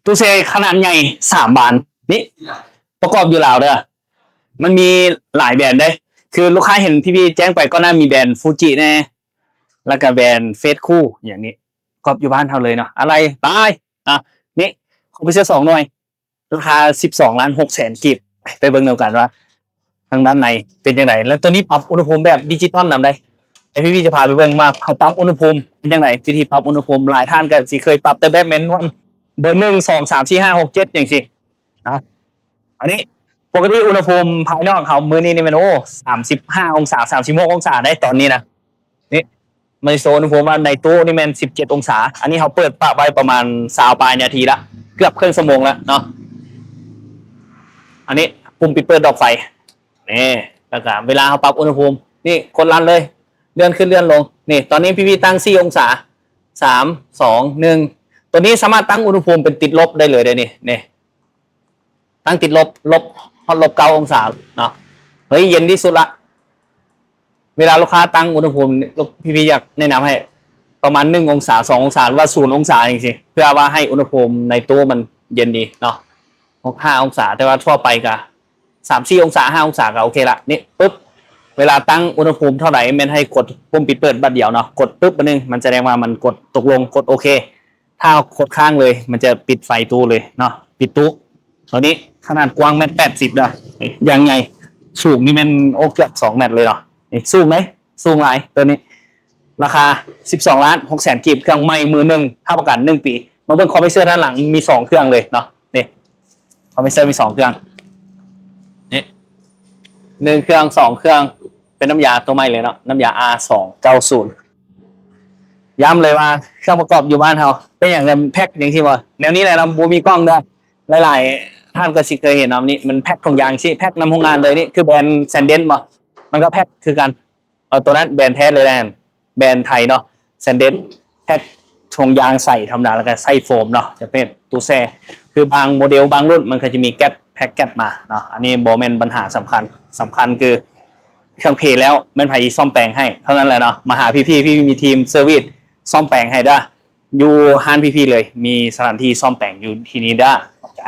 ຕູ້ແຊ່ຂະໜາດໃຫຍ່ສາມບານນີ້ ປະກອບຢູ່ລາວເດີ້. ມັນມີຫຼາຍແບຣນເດ້ ຄືລູກຄ້າເຫັນພີ່ໆແຈ້ງໄປກ່ອນໜ້າ ມີແບຣນຟູຈິແນ່ ແລ້ວກະແບຣນເຟສຄູ່ ຫຍັງນີ້ ປະກອບຢູ່ບ້ານເຮົາເລີຍເນາະ. ອາໄຫຼ່ຫຼາຍ ອ່ະ ນີ້ ຄອມເພຣເຊີສອງໜ່ວຍ ລາຄາສິບສອງລ້ານຫົກແສນກີບ. ໄປເບິ່ງນຳກັນວ່າທາງດ້ານໃນເປັນຈັ່ງໃດ. ແລ້ວໂຕນີ້ປັບອຸນຫະພູມແບບດິຈິຕອນນຳໄດ໋. ໃຫ້ພີ່ໆຈະພາໄປເບິ່ງວ່າເຮົາປັບອຸນຫະພູມເປັນຈັ່ງໃດ. ວິທີປັບອຸນຫະພູມ ຫຼາຍທ່ານກໍຊິເຄີຍປັບແຕ່ແບບແມນນວນ ເບີໜຶ່ງ ສອງ ສາມ ສີ່ ຫ້າ ຫົກ ເຈັດ ຈັ່ງຊີ້. ອ່ະ ອັນນີ້ປົກກະຕິອຸນຫະພູມພາຍນອກເຮົາມື້ນີ້ນີ້ແມ່ນ ໂອ້ ສາມສິບຫ້າອົງສາ ສາມສິບຫົກອົງສາໄດ໋ຕອນນີ້ນະ. ນີ້ ມັນຊິໂຊອຸນຫະພູມວ່າໃນຕູ້ນີ້ແມ່ນສິບເຈັດອົງສາ. ອັນນີ້ເຮົາເປີດປະໄວ້ປະມານຊາວປາຍນາທີລະ ເກືອບເຄິ່ງຊົ່ວໂມງລະເນາະ. ອັນນີ້ປຸ່ມປິດເປີດດອກໄຟ ນີ້ ແລ້ວກະເວລາເຮົາປັບອຸນຫະພູມ ນີ້ກົດລັນເລີຍ ເລື່ອນຂຶ້ນເລື່ອນລົງ. ນີ້ ຕອນນີ້ພີ່ໆຕັ້ງສີ່ອົງສາ ສາມ ສອງ ໜຶ່ງ. ໂຕນີ້ສາມາດຕັ້ງອຸນຫະພູມເປັນຕິດລົບໄດ້ເລີຍເດ້ນີ້ ນີ້ ຕັ້ງຕິດລົບ ລົບ ຮອດລົບເກົ້າອົງສາເນາະ. ເຮີ້ຍ ເຢັນທີ່ສຸດລະ. ເວລາລູກຄ້າຕັ້ງອຸນຫະພູມ ພີ່ໆຢາກແນະນຳໃຫ້ປະມານໜຶ່ງອົງສາ ສອງອົງສາ ຫຼືວ່າສູນອົງສາຈັ່ງຊີ້ ເພື່ອວ່າໃຫ້ອຸນຫະພູມໃນຕູ້ມັນເຢັນດີເນາະ ຫົກ ຫ້າອົງສາ. ແຕ່ວ່າທົ່ວໄປກະສາມ ສີ່ອົງສາ ຫ້າອົງສາກະໂອເຄລະ. ນີ້ປຶບ ເວລາຕັ້ງອຸນຫະພູມເທົ່າໃດ ແມ່ນໃຫ້ກົດປຸ່ມປິດເປີດບາດດຽວເນາະ. ກົດປຶບບາດໜຶ່ງ ມັນສະແດງວ່າມັນກົດຕົກລົງ ກົດໂອເຄ. ຖ້າເຮົາກົດຄ້າງເລີຍ ມັນຈະປິດໄຟຕູ້ເລີຍເນາະ ປິດຕູ້. ໂຕນີ້ຂະໜາດກວ້າງແມັດແປດສິບເດີ້ ຢ່າງໃຫຍ່. ສູງນີ້ແມ່ນ ໂອ້ ເກືອບສອງແມັດເລີຍເນາະ. ນີ້ສູງເດ້ ສູງຫຼາຍໂຕນີ້. ລາຄາສິບສອງລ້ານຫົກແສນກີບ ເຄື່ອງໃໝ່ມືໜຶ່ງ ຮັບປະກັນໜຶ່ງປີ. ມາເບິ່ງຄອມເພຣເຊີດ້ານຫຼັງ ມີສອງເຄື່ອງເລີຍເນາະ. ນີ້ ຄອມເພຣເຊີມີສອງເຄື່ອງ ນີ້ ໜຶ່ງເຄື່ອງ ສອງເຄື່ອງ ເປັນນ້ຳຢາໂຕໃໝ່ເລີຍເນາະ ນ້ຳຢາ ອາ ສອງເກົ້າສູນ. ຢ້ຳເລີຍວ່າເຄື່ອງປະກອບຢູ່ບ້ານເຮົາ ເປັນຫຍັງແພັກຈັ່ງຊີ້ບໍ່ ແນວນີ້ແຫຼະເນາະ ບໍ່ມີກ່ອງເດີ້. ຫຼາຍໆທ່ານກໍຊິເຄີຍເຫັນເນາະ ນີ້ມັນແພັກຖົງຢາງຊີ້ ແພັກນຳໂຮງງານເລີຍ. ນີ້ຄືແບຣນ Sandent ບໍ່ ມັນກໍແພັກຄືກັນ. ເອົາ ໂຕນັ້ນແບຣນແທ້ເລີຍແຫຼະ ແບຣນໄທເນາະ Sandent. ແພັກຖົງຢາງໃສທຳມະດາ ແລ້ວກໍໃສ່ໂຟມເນາະ ຈະເປັນຕູ້ແຊ່. ຄືບາງໂມເດວບາງລຸ້ນມັນກໍຈະມີແກັບ ແພັກແກັບມາເນາະ. ອັນນີ້ບໍ່ແມ່ນບັນຫາສຳຄັນ ສຳຄັນຄືເຄື່ອງເພແລ້ວ ແມ່ນໃຜຊິສ້ອມແປງໃຫ້ເທົ່ານັ້ນແຫຼະເນາະ. ມາຫາພີ່ໆ ພີ່ມີທີມເຊີວິສສ້ອມແປງໃຫ້ເດີ້ ຢູ່ຮ້ານພີ່ໆເລີຍ ມີສະຖານທີ່ສ້ອມແປງຢູ່ທີ່ນີ້ເດີ້. ໃຈ